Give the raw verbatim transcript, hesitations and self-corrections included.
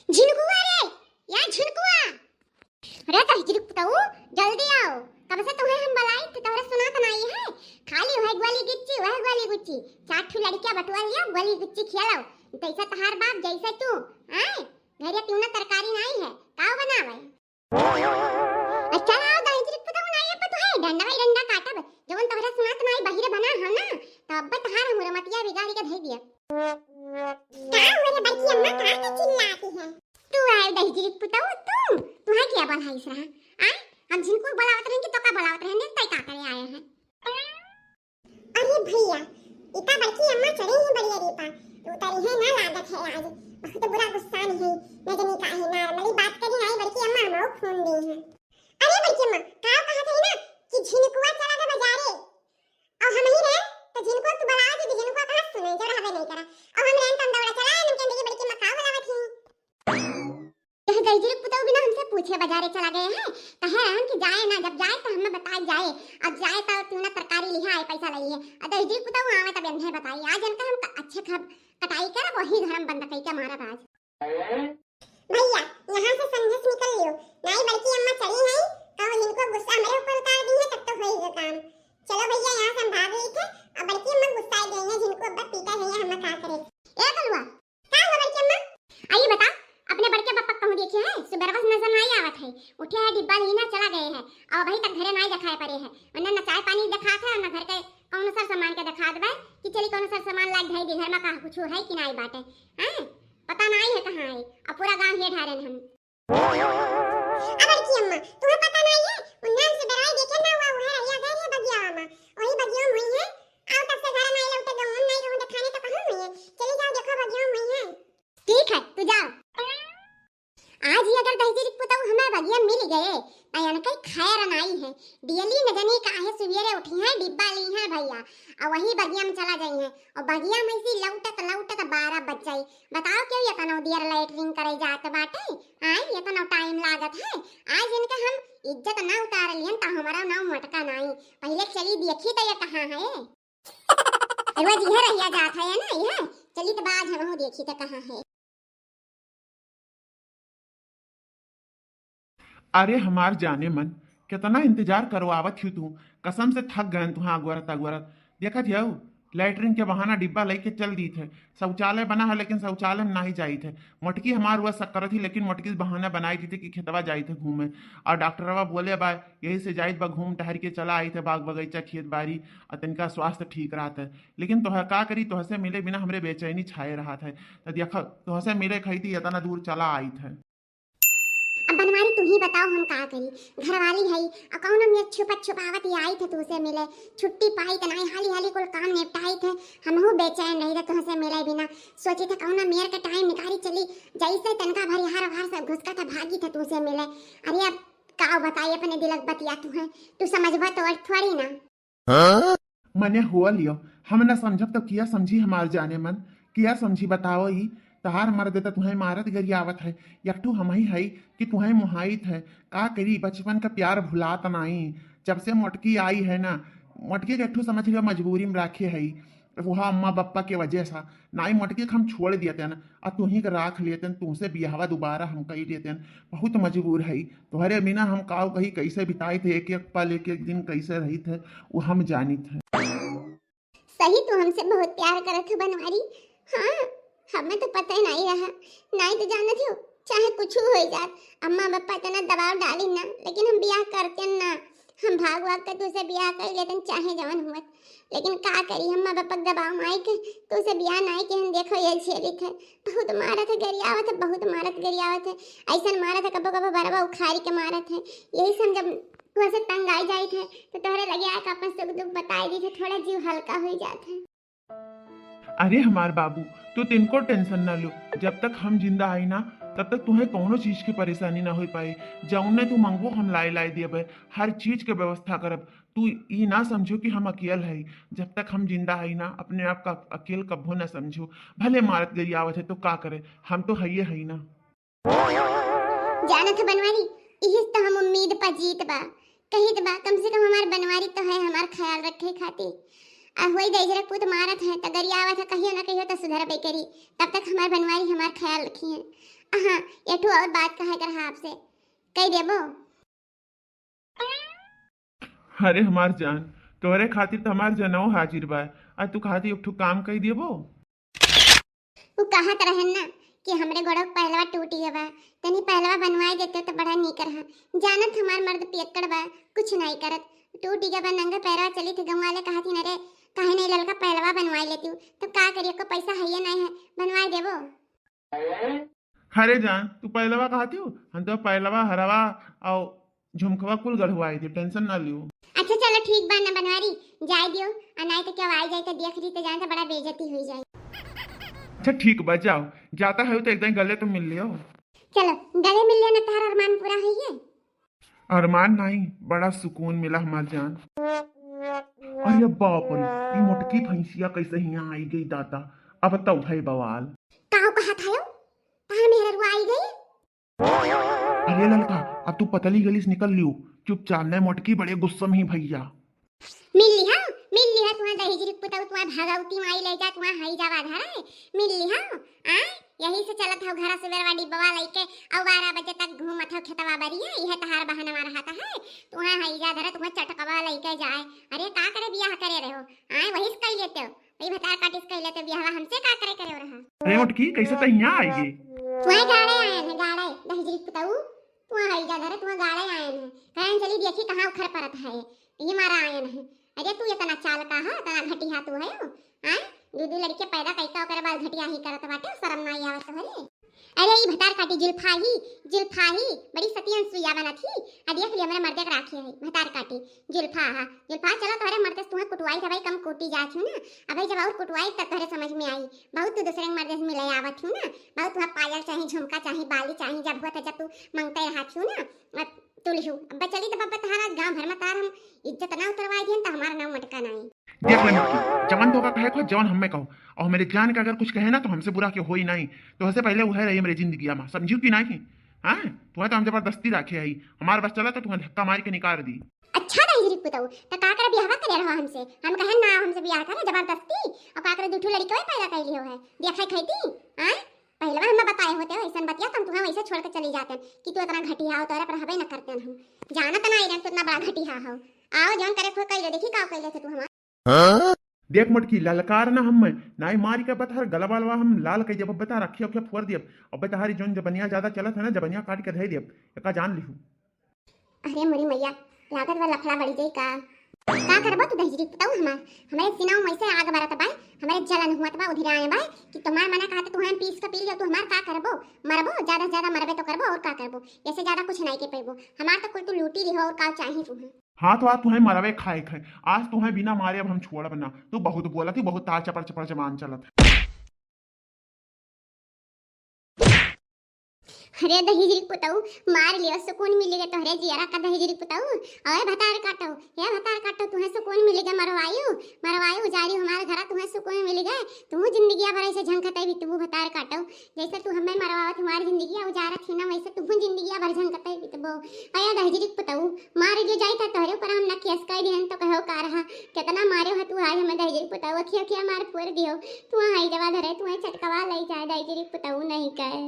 झिनकुआ रे, या झिनकुआ। रे तोहरे झिनकुआ, जल्दी आओ, कब से तुम्हें हम बुलाई थे, तोहरे सुनात नाई है। खाली वह ग्वाली गिच्ची, वह ग्वाली गुच्ची। चार ठू लड़कियां बटुआ लियो, ग्वाली गुच्ची खियाओ। जैसा तहार बाप, जैसे तू। आए, घरे तिउना तरकारी नाई है, का बनावे? अच्छा, आओ दाई जी, कुछ तो नाई है, पर तोहे डंडा भाई डंडा काटब। जवन तोहरा सुनात नाई, बहिरे बना हो ना, तो अब तहार हमरे मतिया बिगाड़ी के धई दिया। का हो रे बड़की अम्मा, का के चिल्लाती है? तू आए दहिजरी पुतऊ, तू, तुहे क्या बोलाइस रहा? आए, हम झिनकू बोलावत रहन कि तोका बोलावत रहन, तै का करे आए हैं? अरे भैया, इता बड़की अम्मा चढ़े ही बड़िया रीपा, उतरी है ना लागत है आज, बहुत बुरा गुस्सा नहीं है, न जनी का है, normally बात करी नाई बड़की अम्मा, हमको फोन दी है। अरे बड़की अम्मा, का कहा था ना कि झिनकुआ चला गए बाजारे, और हम ही रहे, तो झिनकुआ तू बुलाओ जी, झिनकुआ कहाँ सुने, जो रहबे नहीं करा, और हम रहे, तो हम दौड़ा चला, हम कहते कि बड़की अम्मा का बुलावत है। कह दहिजरी पुतऊ बिना हमसे पूछे बाजारे चला गए हैं। कहे रहन कि जाए ना, जब जाए तो हमें बताए जाए। अब जाए तो तिउना तरकारी लिहा आए, पैसा लइहे। अब दहिजरी पुतऊ आवे तब इन्हें बताई। आज इनका हम क-, अच्छे खब कटाई कर वही घर में बंद कई के मारब आज। भैया, यहाँ से समझे से निकल लियो। नाई बड़की अम्मा चली है, कहो इनको गुस्सा हमारे ऊपर उतार दी है तब तो होई गयो काम। चलो भैया, यहाँ से हम भाग लेते हैं। अब बड़की अम्मा गुस्सा गई है, जिनको अब पीटा गई है, हम का करें। ए कलुआ, का हुआ बड़की अम्मा? आई बता, अपने बड़के बप्पा कहूँ देखे है? सुबेरवा से नजर नाई आवत है। उठे है, डिब्बा लीना चला गए है, और अभी तक घरे नाई देखाए पड़े है। वरना न चाय पानी देखात है, और न घर के कौनो सर सामान के देखात बा कि चली कौनो सर सामान लाग धई दी घर में, कहा कुछ है कि नाई बाटे, हैं? पता नाई है कहाँ है, अब पूरा गाँव हे ढारेन हम। अब बड़की अम्मा, तुम्हें पता नाई है, उन्ना से बेरवाई देखे ना हुआ, वह रहिया गए है बगिया में, वही बगिया में हुई है। आओ तब से घर नाई लौटे, गमन नाई रहूं देखाने तो कहाँ हुई है? चली जाओ देखो बगिया में हुई है। ठीक है, तू जाओ। आज ही अगर दहिजरी पुतऊ हमें बगिया मिल गए, तो इनके खैर नाई है। डेली न जनी काहे सुबेरे उठी हैं, डिब्बा ली हैं भैया, और वही बगिया में चला जाई हैं, और बगिया में से लौटत लौटत बारह बज जाई। बताओ क्यों इतना देर लैट्रिन करे जात बाटे? आए, इतना टाइम लागत है। आज इनके हम इज्जत ना उतार लिहन, तो हमारा नाम मटका नाई। पहले चली देखी तो ये कहाँ है। रोज इहे रहिया जात है ना, इहे। चली तो आज हमहू देखी तो कहाँ है। अरे हमार जाने मन, कितना इंतजार करवावत ही तू, कसम से थक गयन तुहाँ अगोरत अगोरत। देखत हऊ, लैट्रिन के बहाना डिब्बा लेके चल दीत है। शौचालय बना है, लेकिन शौचालय में नाही जाइत है। मोटकी हमार हुआ शक करत ही, लेकिन मोटकी बहाना बनाई दीत है कि खेतवा जाइत है घूमे। और डॉक्टरवा बोले बा, यही से जाइत बा, घूम टहर के चला आइत है, बाग बगीचा, खेत बारी, और तनिका स्वास्थ्य ठीक रहत है। लेकिन तोह का करी, तोहसे मिले बिना हमरे बेचैनी छाए रहत है। तो देखो, तोहसे मिले खातिर इतना दूर चला आइत है। अब बनवारी तू ही बताओ हम का करी, घरवाली है, आ कौनो मेर छुपत छुपावत ही आइत है तूसे मिले। छुट्टी पाइत नाई, हाली हाली कुल काम निपटाइत है। हमहू बेचैन रही थे तोहसे मिले बिना। सोची थे कौनो मेर के टाइम निकारी चली, जैसे तनका भरी हार वार से घुसका था भागी थे तूसे मिले। अरे अब का बताई अपने दिलक बतिया तू है, तू समझबा तो और थोड़ी ना। हाँ? मने हुआ लियो, हम न समझब तो किया समझी हमार जाने मन, किया समझी बताओ ई, तहार मर्द त तुहें मारत गरियावत है, एक ठू हमही है कि तुहें मुहाइत है, का करी बचपन का प्यार भुलात नाई, जब से मोटकी आई है ना, मोटकी के एक ठू समझ लियो मजबूरी में राखे है, वह अम्मा बप्पा के वजह से, नाई मोटकी के हम छोड़ दियतेन, आ तुही के राख लियतेन, तुहसे बियाहवा दोबारा हम कई लियतेन, बहुत मजबूर है, तोहरे बिना हम काव कही कैसे बिताइत है एक एक पल, एक एक दिन कैसे रहित है, वो हम जानित है। सही तू हमसे बहुत प्यार करत हो बनवारी। हाँ, हमें तो पता ही नहीं रहा, नहीं तो जानत हो, चाहे कुछ हो जात, अम्मा पापा इतना दबाव डाली ना, लेकिन हम बियाह करते ना, हम भाग भाग के तुझसे बियाह कर लेते, चाहे जवन हुआ। लेकिन का करी, अम्मा पापा के दबाव में आई के तुझसे बियाह नहीं के हम देखो ये झेलित है, बहुत मारत है, गरियावत है, बहुत मारत गरियावत है, ऐसन मारत है, कबो कबो बरवा उखाड़ी के मारत है। यही से हम जब तुझसे तंग आई जाइत है, तो तोहरे लगे आके अपन सुख दुख बताई दी थे, थोड़ा जीव हल्का हो जात है। अरे हमार बाबू, तू तिनको टेंशन ना लो, जब तक हम जिंदा आई ना, तब तक तुहें कौनो चीज की परेशानी ना हो पाई। जौने तू मंगबो हम लाए लाए देबे, हर चीज के व्यवस्था करब। तू ई ना समझो कि हम अकेल है, जब तक हम जिंदा आई ना, अपने आप का अकेल कब्बो ना समझो। भले मारत गरियावत है तो का करे, हम तो हइये है ना। जानत हो बनवारी, इहिस तो हम उम्मीद पा जीत बा, कहित बा, कम से कम हमार बनवारी तो है हमार ख्याल रखे खातिर। आ होई दहिजरा पूत मारत है, त गरियावत है, कहियो ना कहियो त सुधरबे करी। तब तक हमार बनवारी हमार ख्याल रखी है। हाँ, एक ठो और बात कहे कर हा आपसे, कही देबो? अरे हमार जान, तोहरे खातिर तो हमार जनौ हाजिर बा, आ तू खातिर एक ठो काम कही देबो? उ कहत रहन ना कि हमरे गोड़वा के पहलवा टूट गया बा, तनी पहलवा बनवाई देते तो बड़ा नीक रहा। जानत हमार मर्द पियक्कड़ बा, कुछ नहीं करत, टूट गया बा, नंगे पैरवा चली थी। गाँव वाले कहत ही, "अरे काहे नहीं ललका पहलवा बनवाई लेती हूँ।" तो का करिए, को पैसा है या नहीं है, बनवाई देबो? अरे जान, तू पहलवा कहती हो, हम तो पहलवा, हरवा और झुमकवा कुल गढ़वाई दे, tension ना लियो। अच्छा चलो ठीक बा ना बनवारी, जाए दियो, आ नाई तो क्या आई जाए तो देख ली तो जान तो बड़ा बेइज्जती हुई जाए। अच्छा ठीक बा, जाओ, जाता है तो एक दिन गले तो मिल लियो। चलो गले मिल लियो ना, तहार अरमान पूरा हुई है। अरमान नहीं, बड़ा सुकून मिला हमार जान। अरे बाप रे, ई मोटकी भैंसिया कैसे हियाँ आई गई दादा, अब तो है बवाल। काहो कहा था यो? कहाँ मेहररुआ आई गई? अरे ललका, अब तू पतली गली से निकल लियो, चुपचाप। नहीं मोटकी बड़े गुस्सा में ही भैया। मिल लिहा, मिल लिहा, तुहा दहिजरी पुताऊ, तुहा भगवती माई ले जा, तुहा हई जावा धरा है, मिल लिहा। आ, यही से चलत हौ घरा से बेरवा डिब्बवा लइके, और बारह बजे तक घूमत हौ खेतवा बरिया, यह तहार बहाना रहत है, तुहा हई जा धरा, तुहा चटकवा लइके जाए। अरे का करे बियाह करे रहो, आए वही से कही लेते हो। ई भतार काटी से कहि लेते बियाहवा, हमसे का करे करे रहा। अरे मोटकी, कैसे तहिया आई गे? तुहे गाड़े आयन है, गाड़े, दहिजरी पुताऊ, तुहा हई जा धरे, तुहा गाड़े आयन है। कहन चली देखी कहाँ उखर परत है, ये मारा आयन है। अरे तू इतना चाल का है, इतना घटिया तू है, आय? दू दू लड़के पैदा कइका ओकरे बाद घटिया ही करत बाटे, शर्म ना आवत तोहरे? अरे ई भतार काटी जुल्फा ही, जुल्फा ही, बड़ी सती अनसुईया बनत ही। आ देख ली हमरे मर्दे के राखे है, भतार काटी जुल्फा हा, जुल्फा चलो तोहरे मर्दे से तुहे कुटवाई था भाई, कम कूटी जात हूँ ना। अबे जब और कुटवाई तब तोहरे समझ में आई, बहुत तू दूसरे के मर्दे से मिले आवत हूँ ना, बहुत तुहा पायल चाही, झुमका चाही, बाली चाही, जब हुआ था जब तू मंगते रहत हूँ ना, अब तू लिहू। अब चली तो बब्बा तहार आज गाँव भर में तार हम इज्जत ना उतरवाई दिहन तो हमार नाम मटका नहीं। देख ले मोटकी, जवन तोका कहे को, जवन हमें कहो, और मेरे जान का अगर कुछ कहे ना तो हमसे बुरा क्यों होई नहीं। तो हसे पहले वह रही मेरे जिंदगिया में, समझियो कि नहीं? हाँ, तुहे तो हम जबरदस्ती राखे आई, हमार बस चला तो तुहे धक्का मार के निकाल दी। अच्छा दहिजरी पुताऊ, तो का करे बियाहवा करे रहो हमसे? हम कहे ना हमसे बियाह करे जबरदस्ती, और का करे दू ठो लड़के पैदा कर लियो है, देखा खेती, हाँ? पहले हमें बताए होते हो ऐसन बतिया, तो हम तुहे वैसे छोड़ के चली जाते कि तू इतना घटिया हो, तोरे पर हबे न करते हम। जानत ना इरन तू इतना बड़ा घटिया हो। आओ जौन करे खो कइले, देखी का कइले थे तू हमार। देख मोटकी, ललकार ना हमें, नाई मारी के बता, हर गलवा लवा हम लाल कइ देब, बता रखिया उखिया फोड़ देब। अब तहारी जौन जबनिया ज्यादा चलत है ना, जबनिया काट के धइ देब, एका जान लिहू। अरे मोरी मैया, लागत बा लफड़ा बढ़ी जाई का? का करबो तू दहिजरी पुताऊ हमार? हमरे सीना में वैसे आग बरत बा, हमरे जलन हुअत बा, उधिराए बा कि तुम्हार मना कहा तो तुहे पीस के पी लियो, तू हमार का करबो? मरबो, ज्यादा से ज्यादा मरबे तो करबो, और का करबो? ऐसे ज्यादा कुछ नहीं के पैबो, हमार तो कुल तू लूटी रहो, और का चाही तुहे? हाँ, तो आज तुहे मरबे खाए खाए, आज तुहे बिना मारे अब हम छोड़ब ना। तू बहुत बोलत ही, बहुत तार चपर चपर जबान चलत है। अरे दहिजरी पुताऊ, मार लियो, सुकून मिली गए तोहरे जियरा का दहिजरी पुताऊ। अरे भतार काटो, हे भतार काटो, तुहे सुकून मिली गए, मरवायु, मरवायु, जारी हमारे घरा, तुहे सुकून मिली गए। तुहू जिंदगिया भर ऐसे झंखते बितबू भतार काटो, जैसे तू हमें मरवावत हमार जिंदगिया उजारत ही ना, वैसे तुहू जिंदगिया भर झंखते बितबो। अरे दहिजरी पुताऊ, मार जो जाई था तोहरे ऊपर हम ना केस कर दिहन तो कहो का रहा, कितना मारे हो तू आज हमें दहिजरी पुताऊ, अखिया अखिया मार फोड़ दियो। तू आई जवा धरे, तू चटकवा ले जाए दहिजरी पुताऊ नहीं कहे।